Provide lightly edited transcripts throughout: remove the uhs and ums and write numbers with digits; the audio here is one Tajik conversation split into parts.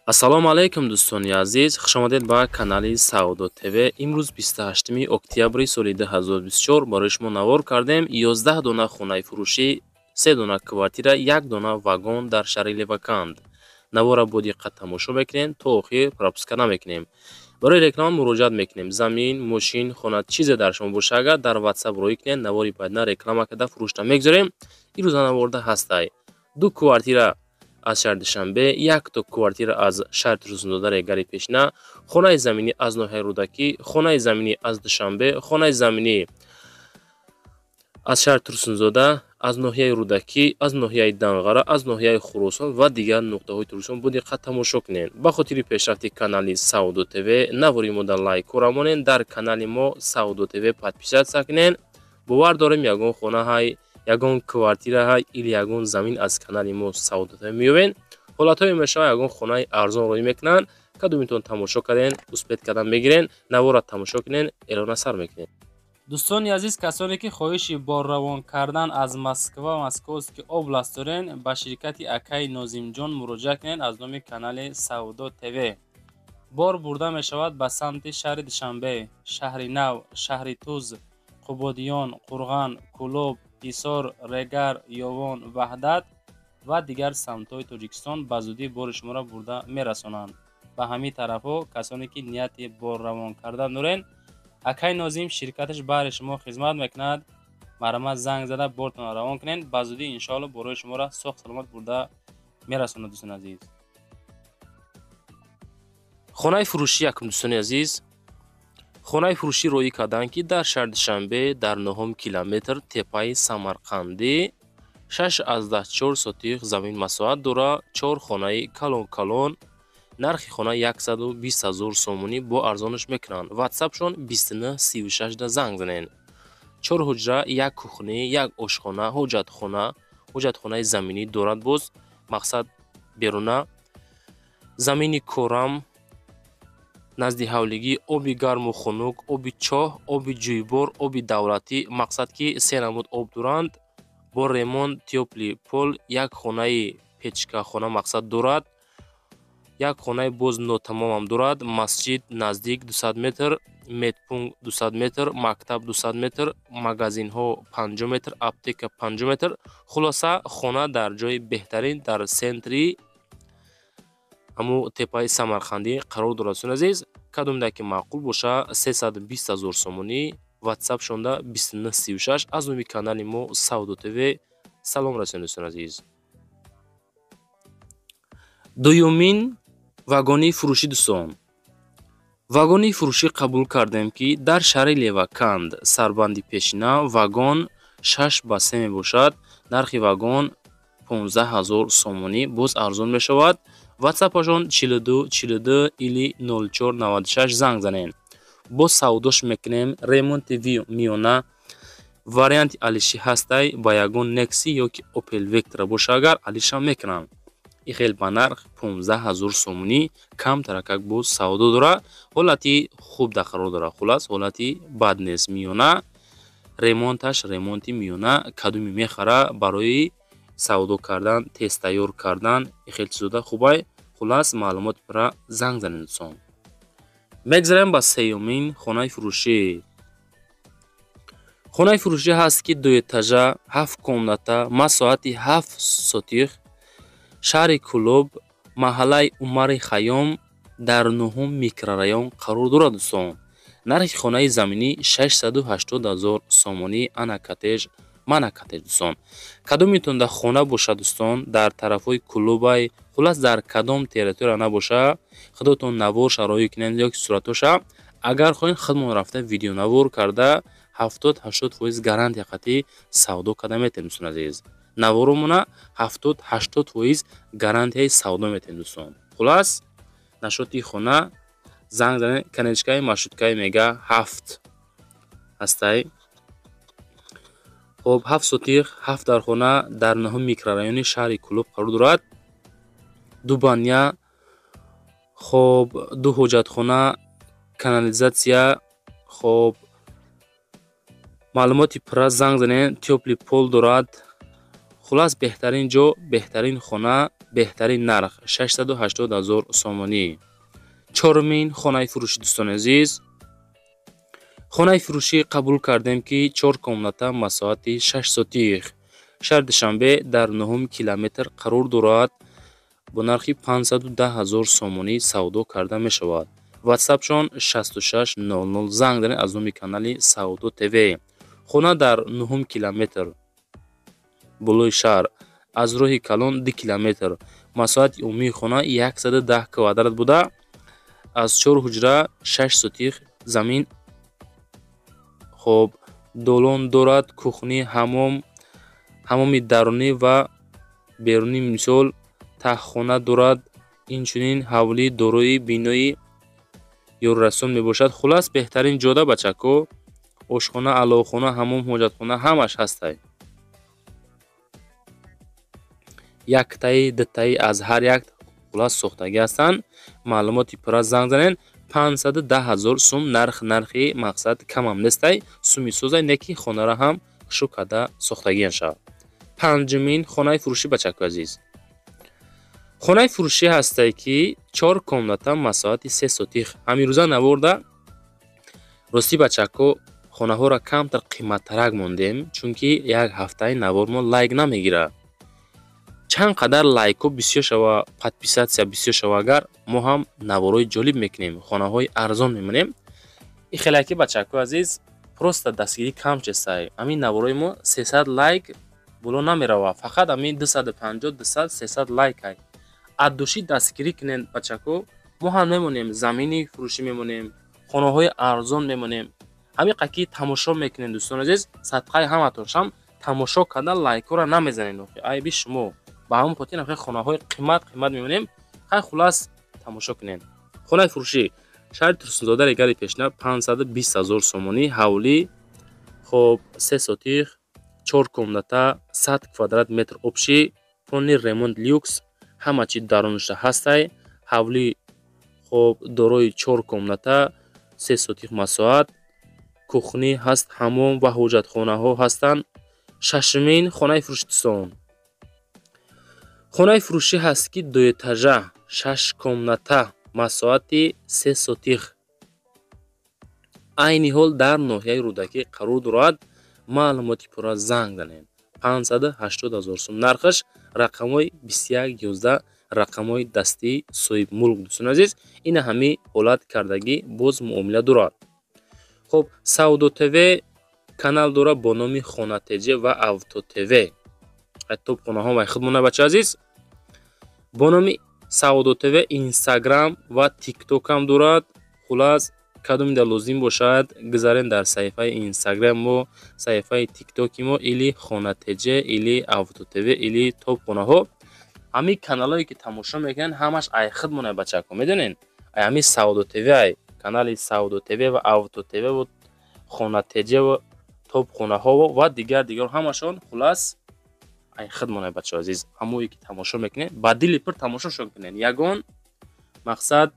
Ассалому алайкум, дӯстони азиз, хушомадед ба канали Савдо ТВ. Имрӯз 28 октябри соли 2024 барои шумо навор кардем 11 дона хонаи фурӯшӣ, 3 дона квартира, 1 дона вагон дар шаҳри Леваканд. Навора бо диққат тамошо мекунем, то охир пропуска намекунем. Барои реклама муроҷиат мекунем. Замин, мошин, хона, чизе дар шумо боша, агар дар WhatsApp роӣ кунед, навори баъдна реклама карда фурӯшта мегузорем. Ирӯза наворда ҳастай ду квартира аз шаҳри Душанбе, якто квартира аз шаҳри Турсунзода, Регари пешина, хонаи заминӣ аз ноҳияи Рӯдакӣ, хонаи заминӣ аз Душанбе, хонаи заминӣ аз шаҳри Турсунзода, аз ноҳияи Рӯдакӣ, аз ноҳияи Данғара, аз ноҳияи Хуросон ва дигар нуқтаҳои Тоҷикистон. Бо диққат тамошо кунед. Ба хотири пешрафти канали Савдо ТВ навори мо дар лайкҳоро монед, дар канали мо Савдо ТВ подписаться кунед. Бовар дорем, ягон хона ҳай, ягон квартира ҳай или ягон замин аз канали мо Савдо ТВ меёбед. Ҳолатҳое мешавад, ягон хонаи арзон роӣ мекунанд. Кадомитон тамошо карден, успеть кардан мегирен. Навора тамошо кунен, эълона сар мекунем. Дӯстони азиз, касоне ки хоҳиши борравон кардан аз Москва, Московский область дорен, ба ширкати акаи Нозимҷон муроҷиат кунед. Аз номи канали Савдо ТВ бор бурда мешавад ба самти шаҳри Душанбе, Шаҳри Нав, Шаҳри Туз, Қубодиён, Қурған, Кӯлоб, Ҳисор, Регар, Ёвон, Ваҳдат ва дигар самтҳои Тоҷикистон. Ба зудӣ бори шуморо бурда мерасонанд ба ҳамин тарафҳо. Касоне ки нияти борравон кардан дорен, акай Нозим ширкаташ баҳри шумо хизмат мекунад. Марҳамат, занг зада бортонро равон кунед. Ба зудӣ, иншоалло, борои шуморо соғ саломат бурда мерасонад, дӯстони азиз. Хонаи фурӯшӣ якум, дӯстони азиз, хонаи фурӯшӣ роӣ карданд, ки дар шаҳри Душанбе, дар нуҳум километр, теппаи Самарқандӣ, 6,4 сотих замин масоҳат дора, чор хонаи калон калон. Нархи хона 120 ҳазор сомонӣ, бо арзонаш мекунанд. Ватсапшон 2936 да занг занед. Чор ҳуҷра, як кухня, як ошхона, ҳоҷатхона, ҳоҷатхонаи заминӣ дорад, боз мақсад беруна, замини корам, назди ҳавлигӣ, оби гарму хунук, оби чоҳ, оби ҷӯйбор, оби давлатӣ, мақсад ки се намуд об доранд. Бо ремонт, тёплый пол, як хонаи печкахона мақсад дорад, як хонаи боз нотамомам дорад. Масҷид наздик 200 метр, медпункт 200 метр, мактаб 200 метр, магазинҳо 50 метр, аптека 50 метр. Хулоса, хона дар ҷои беҳтарин, дар центри ҳамун теппаи Самарқандӣ қарор дорад. Дӯстони азиз, кадомда ки маъқул боша, 320 ҳазор сомонӣ, ватсапшонда 2936. Аз номи канали мо Савдо ТВ салом расонед, дӯстони азиз. Дуюмин вагони фурӯшӣ, дӯстон, вагони фурӯшӣ қабул кардем, ки дар шаҳри Леваканд, сарбанди пешина, вагон 6 ба 3 мебошад. Нархи вагон 15 ҳазор сомонӣ, боз арзон мешавад. Ватсапашон 42 42 или 04 96, занг занед, боз савдош мекунем. Ремонти миёна, варианти алишӣ ҳастай. Ба ягон Некси ё ки Опел Вектра боша, агар алишам мекунам. И хел ба нарх 15 ҳазор сомонӣ, камтаракак боз савдо дорад. Ҳолати хуб да қарор дорад, хулас, ҳолати бад нест, миёна ремонташ, ремонти миёна. Кадоме мехара, барои савдо кардан, тез тайёр кардан, и хел чизода хубай. Хулас, маълумоти пурра занг занед, дӯстон. Мегзарем ба сеюмин хонаи фурӯшӣ. Хонаи фурӯшӣ ҳаст, ки дуэтажа, ҳафт комната, масоҳати 7 сотих, шаҳри Кӯлоб, маҳаллаи Умари Хайём, дар нуҳум микрорайон қарор дорад, дӯстон. Нархи хонаи заминӣ 680 ҳазор сомонӣ. Ана коттедж, мана коттедж, дӯстон. Кадомитон дар хона бошад, дӯстон, дар тарафҳои Кӯлобай, хулас, дар кадом территория набоша, худотон навор шароӣ кунед ё ки суратоша. Агар хоҳед, худмон рафта видеонавор карда, 70-80% гарантия қатъӣ савдо карда метавонем, дӯстон азиз. Наворомона 70-80% гарантияи савдо метавонем, дӯстон. Хулас, нашоти хона занг занед. Конечкаи маршруткаи мега ҳафт ҳастай. Хоб, 7 сотих, ҳафт дархона, дар нуҳум микрорайони шаҳри Кӯлоб қарор дорад. Ду баня, хоб, ду ҳоҷатхона, канализатсия. Хоб, маълумоти пурра занг занед. Тёплый пол дорад. Хулас, беҳтарин ҷо, беҳтарин хона, беҳтарин нарх 680 000 сомонӣ. Чорумин хонаи фурӯшӣ, дӯстони азиз. Хонаи фурӯшӣ қабул кардем, ки 4 комната, масоҳати 6 сотих, шаҳри Душанбе, дар 9 километр қарор дорад. Бо нархи 510 000 сомонӣ савдо карда мешавад. Ватсапшон 6600, занг занед аз номи канали Савдо ТВ. Хона дар 9 километр болои шаҳр, аз роҳи калон 2 километр. Масоҳати умумии хона 110 квадрат буда, аз 4 ҳуҷра, 6 сотих замин. Хоб, долон дорад, кухни, ҳамом, ҳамоми дарунӣ ва берунӣ, мисол таҳхона дорад. Инчунин ҳавлӣ дорои бинои ёрирасон мебошад. Хулас, беҳтарин ҷода, бачако. Ошхона, аловхона, ҳамом, ҳоҷатхона ҳамаш ҳастай. Яктаи, дутаи аз ҳар як, хулас, сохтагӣ ҳастанд. Маълумоти пурра занг занед. 510 000 сум нарх, нархи мақсад камам нестай, суми созай, не ки хонара ҳам хушу карда сохтагиан шавад. Панҷумин хонаи фурӯшӣ, бачако азиз. Хонаи фурӯшӣ ҳастай, ки 4 комната, масоҳати 3 сотих. Ҳамин рӯза наворда, ростӣ, бачако, хонаҳоро камтар қиматтарак мондем, чунки як ҳафтаи навор мо лайк намегирад. Чанд қадар лайкҳо бисёр шава, подписаться бисёр шава, агар мо ҳам наворҳои ҷолиб мекунем, хонаҳои арзон мемонем. И хеле ки, бачако азиз, просто дастгирӣ кам честай. Ҳамин наворҳои мо 300 лайк боло намерава, фақат ҳамин 250, 200, 300 лайк ай. От души дастгирӣ кунед, бачако, мо ҳам мемонем, замини фурӯшӣ мемонем, хонаҳои арзон мемонем. Ҳамин ки тамошо мекунед, дӯстони азиз, садқаи ҳаматон шам, тамошо карда лайкҳоро намезанед, охи айби шумо. Ба ҳамон хотир охи хонаҳои қимат қимат мемонем. Хай, хулас, тамошо кунед. Хонаи фурӯшӣ шаҳри Турсунзода, регари пешина, 520 000 сомонӣ. Ҳавлӣ, хоб, 3 сотих, 4 комната, 100 квадрат метр общий, полный ремонт, люкс, ҳама чи дарунашда ҳастай. Ҳавлӣ, хоб, дорои 4 комната, 3 сотих масоҳат, кухни ҳаст, ҳамом ва ҳоҷатхонаҳо ҳастанд. Шашумин хонаи фурӯшӣ, дӯстон. Хонаи фурӯшӣ ҳаст, ки дуэтажа, 6 комната, масоҳати 3 сотих, айни ҳол дар ноҳияи Рӯдакӣ қарор дорад. Маълумоти пурра занг занед. 580 000 сум нархаш, рақамҳои 2111, рақамҳои дастии соҳибмулк. Дӯстони азиз, ина ҳамин ҳолат кардагӣ боз муомила дорад. Хоб, Савдо ТВ канал дорад бо номи Хона ТЖ ва Авто ТВ. Топ хонаҳо вай худмона, бача азиз. Бо номи Савдо ТВ Инстаграм ва Тиктокам дорад. Хулас, кадомида лозим бошад, гузарен дар саҳифаи Инстаграм мо, саҳифаи Тиктоки мо, или Хона ТЖ, или Авто ТВ, или Топ хонаҳо. Ҳамин каналҳое ки тамошо мекунанд, ҳамаш ай худмона, бачако, медонед, ай ҳамин Савдо ТВ, ай канали Савдо ТВ ва Авто ТВ ва Хона ТЖ ва Топ хонаҳо ва дигар дигар, ҳамашон, хулас, ай худмона, бачаҳо азиз. Ҳамое ки тамошо мекунед, ба дили пур тамошошон кунед, ягон мақсад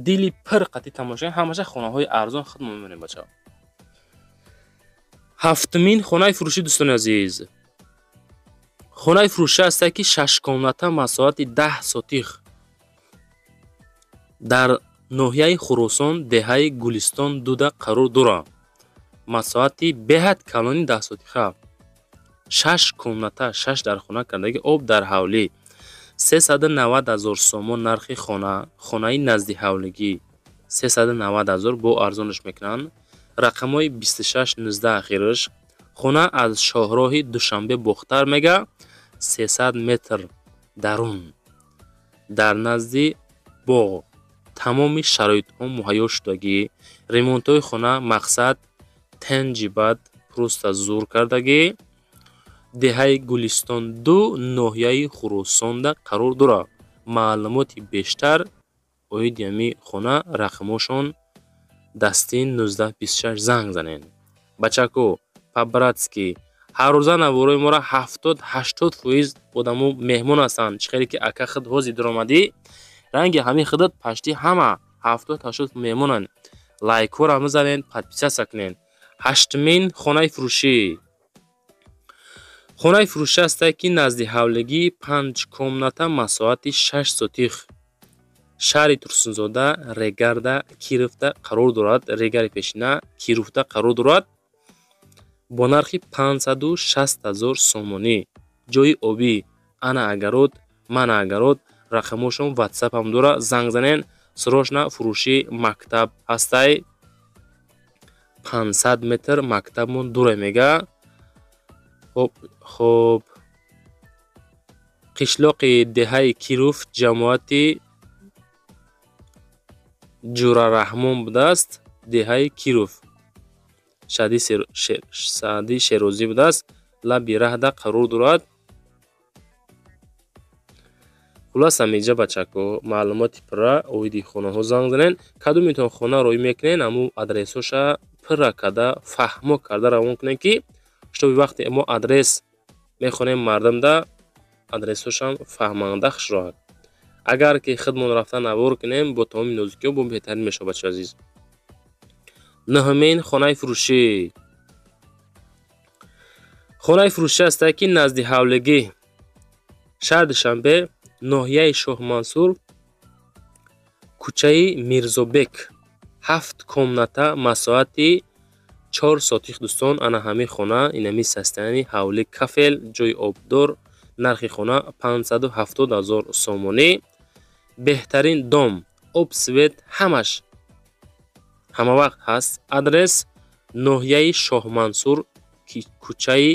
дили пур қатъи тамошо кунед. Ҳамаша хонаҳои арзон худмон мемонем, бачаҳо. Ҳафтумин хонаи фурӯшӣ, дӯстони азиз. Хонаи фурӯшӣ ҳаста, ки 6 комната, масоҳати 10 сотих, дар ноҳияи Хуросон, деҳаи Гулистон дуда қарор дорад. Масоҳати беҳад калони 10 сотиха, 6 комната, 6 дар хона кардагӣ, об дар ҳавлӣ. 390 000 сомон нархи хона. Хонаи назди ҳавлигӣ 390 000, бо арзонаш мекунанд. Рақамҳои 2619 ахираш. Хона аз шоҳроҳи Душанбе Бохтар мега 300 метр дарун, дар назди боғ, тамоми шароитҳо муҳайё шудагӣ. Ремонтҳои хона, мақсад, тенҷи бад, просто зур кардагӣ. Деҳаи Гулистон ду, ноҳияи Хуросонда қарор дорад. Маълумоти бештар оиди ҳамин хона рақамҳошон дастӣ 1926, занг занед. Бачако, по-братски, ҳаррӯза наворҳои моро 70-80% одамо меҳмон ҳастанд. Чӣ хеле ки ака худ ҳозир дуромадӣ, ранги ҳамин худат пашти ҳама 70-80 меҳмонанд. Лайкҳоро мезанед, подписаться кунед. Ҳаштумин хонаи фурӯшӣ. Хонаи фурӯшӣ ҳастае, ки назди ҳавлигӣ 5 комната, масоҳати 6 сотих, шаҳри Турсунзода, Регарда, Кировда қарор дорад. Регари пешина Кировда қарор дорад бо нархи 560 000 сомонӣ. Ҷои обӣ, ана агарот, мана агарот, рақамошон WhatsApp ҳам дора, занг занен. Срочно фурӯши мактаб ҳастай, 500 метр мактабмон дуре мега. Хоб, қишлоқи деҳаи Киров, ҷамоати Ҷурараҳмон будааст, деҳаи Киров, Саъди Шерозӣ будааст, лаби раҳда қарор дорад. Хулас, ҳамиҷа бачако маълумоти пурра оиди хонаҳо занг занен. Кадомитон хона роӣ мекунен, ҳамун адресҳоша пурра карда, фаҳмо карда равон кунен, ки шутоби вақте мо адрес мехонем, мардумда адресҳошам фаҳманда хушроҳат. Агар ки худмон рафта навор кунем бо тамоми нозукиҳо, бо беҳтарин мешавад, бачаи азиз. Нӯҳумин хонаи фурӯшӣ. Хонаи фурӯшӣ ҳастае, ки назди ҳавлигӣ, шаҳри Душанбе, ноҳияи Шоҳмансур, кӯчаи Мирзобек, 7 комната, масоҳати 4 сотих. Дӯстон, ана ҳамин хона, инами состояни ҳавлӣ, кафел, ҷои обдор, нархи хона 570 000 сомонӣ. Беҳтарин дом, об, свет ҳамаш ҳама вақт ҳаст. Адрес: ноҳияи Шоҳмансур, кӯчаи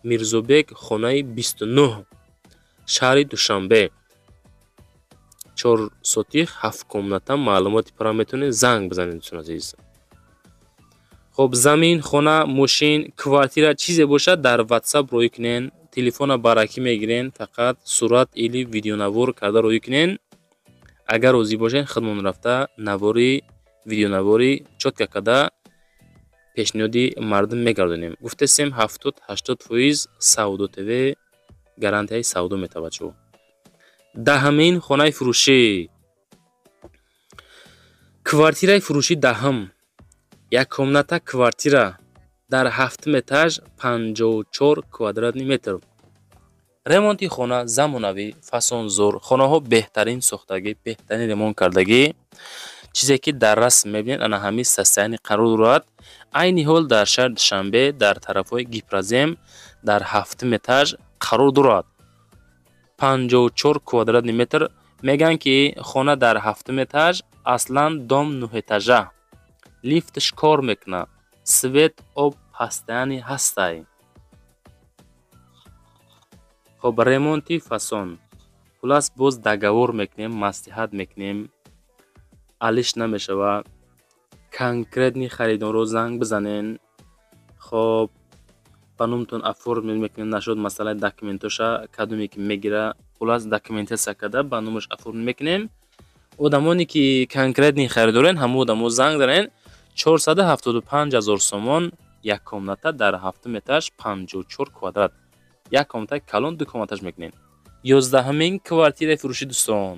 Мирзобек, хонаи 29, шаҳри Душанбе. 4 сотих, 7 комната. Маълумоти пурра метавонед занг бизанед, дӯстони азиз. Хоб, замин, хона, мошин, квартира, чизе бошад, дар WhatsApp роӣ кунен. Телефона баракӣ мегирен, фақат сурат или видеонавор карда роӣ кунен. Агар розӣ бошед, худмон рафта навори видеонавори чётко карда пешниҳоди мардум мегардонем. Гуфтесем, 70-80% Савдо ТВ гарантияи савдо метавад шуд. Даҳамин хонаи фурӯшӣ. Квартираи фурӯшӣ даҳум. Як комната квартира дар ҳафтум этаж, 54 квадратный метр. Ремонти хона замонавӣ, фасон зур, хонаҳо беҳтарин сохтагӣ, беҳтарин ремонт кардагӣ. Чизе ки дар расм мебинед, ана ҳамин состояние қарор дорад. Айни ҳол дар шаҳри Душанбе, дар тарафҳои Гипрозем, дар ҳафтум этаж қарор дорад. 54 квадратный метр. Мегӯянд, ки хона дар ҳафтум этаж, аслан дом нӯҳэтажа. Лифтш кор мекунад, свет, об постоянно ҳастай. Хоб, ремонти фасон. Хулас, боз договор мекунем, маслиҳат мекунем, алиш намешавад. Конкретный харидорро занг бизанен. Хоб, ба номтон оформить мекунем, нашуд масъалаи документоша, кадоме ки мегира, хулас, документация карда ба номаш оформить мекунем. Одамоне ки конкретный харидорен, ҳамон одамо занг занен. 475 000 сомон, як комната дар ҳафтум этаж, 54 квадрат. Як комнатаи калон, ду комнаташ мекунем. 11-умин квартираи фурӯшӣ, дӯстон.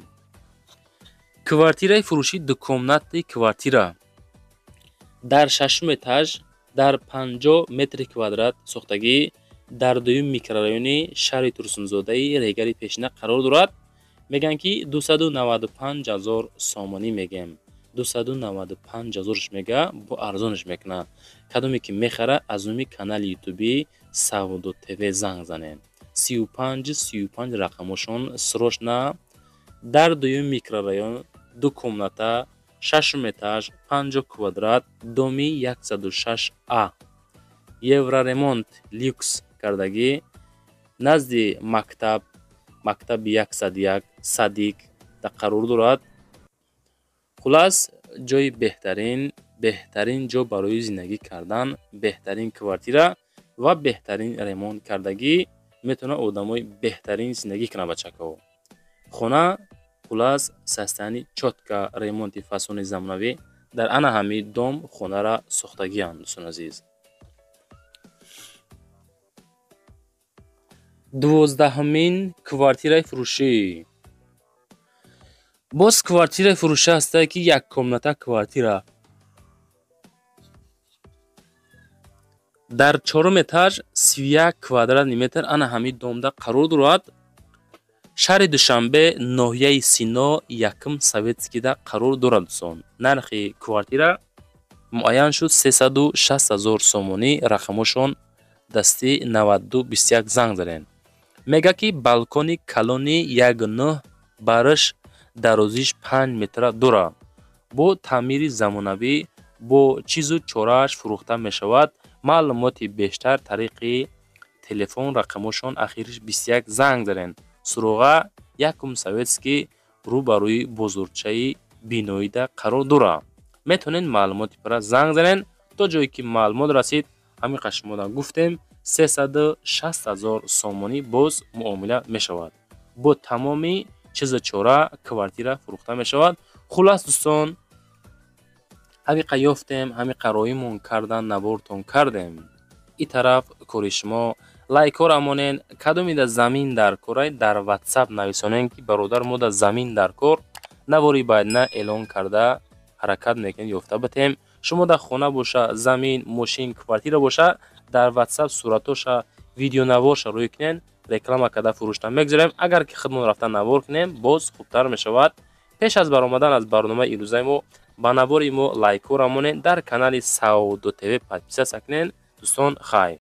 Квартираи фурӯшӣ дукомнатный квартира дар шашум этаж, дар 50 метри квадрат сохтагӣ, дар дуюм микрорайони шаҳри Турсунзодаи Регари пешина қарор дорад. Мегӯянд, ки 295 000 сомонӣ мегӯем. 295 000-ш мега, бо арзонш мекунад. Кадоме ки мехара, аз номи канали ютубӣ Савдо ТВ занг занед. 35 35 рақамошон. Срочно дар дуюм микрорайон, ду комната, шашум этаж, 50 квадрат, доми 106 а, евроремонт, люкс кардагӣ, назди мактаб, мактаби 101, садик қарор дорад. Хулас, ҷои беҳтарин, беҳтарин ҷо барои зиндагӣ кардан, беҳтарин квартира ва беҳтарин ремонт кардагӣ, метавонад одамои беҳтарин зиндагӣ кунанд, бачакаҳо. Хона, хулас, состояние чётко, ремонти фасони замонавӣ дар ана ҳамин дом хонара сохтагианд, дӯстони азиз. 12-умин квартираи фурӯшӣ. Боз квартираи фурӯшӣ ҳастае, ки як комната квартира. Дар чорум этаж, 31 квадратный метр ана ҳамин домда қарор дорад. Шаҳри Душанбе, ноҳияи Сино, якум Советскийда қарор дорад, дӯстон. Нархи квартира муайян шуд, 360 000 сомонӣ. Рақамошон дастӣ, 92 21 занг занед. Мега, ки балкони калони 1,9 барш, дарозиш 5 метра дорад, бо таъмири замонавӣ, бо чизу чорааш фурӯхта мешавад. Маълумоти бештар тариқи телефон, рақамошон ахириш 21, занг занед. Суроға якум Советский, рӯ ба рӯи бозорчаи Биноида қарор дорад. Метавонед маълумоти пурра занг занед. То ҷое ки маълумот расид, ҳамин қадр шумода гуфтем. 360 000 сомонӣ, боз муомила мешавад. Бо тамоми чизу чора квартира фурӯхта мешавад. Хуллас, дӯстон, ҳамиқа ёфтем, ҳамиқа роҳимон кардан, навортон кардем. И тараф кори шумо, лайкҳоро монен. Кадомида замин дар корай, дар Ватсап нависонен, ки бародар, мо да замин дар кор. Навори баъдина эълон карда ҳаракат мекунем, ёфта битем. Шумо дар хона боша, замин, мошин, квартира боша, дар Ватсап суратоша, видеонаворша рӯй кунен, реклама карда фурӯшта мегузорем. Агар ки худмон рафта навор кунем, боз хубтар мешавад. Пеш аз баромадан аз барномаи ирӯзаи мо, ба навори мо лайкҳоро монед, дар канали Савдо ТВ подписаться кунед. Дӯстон, хайр.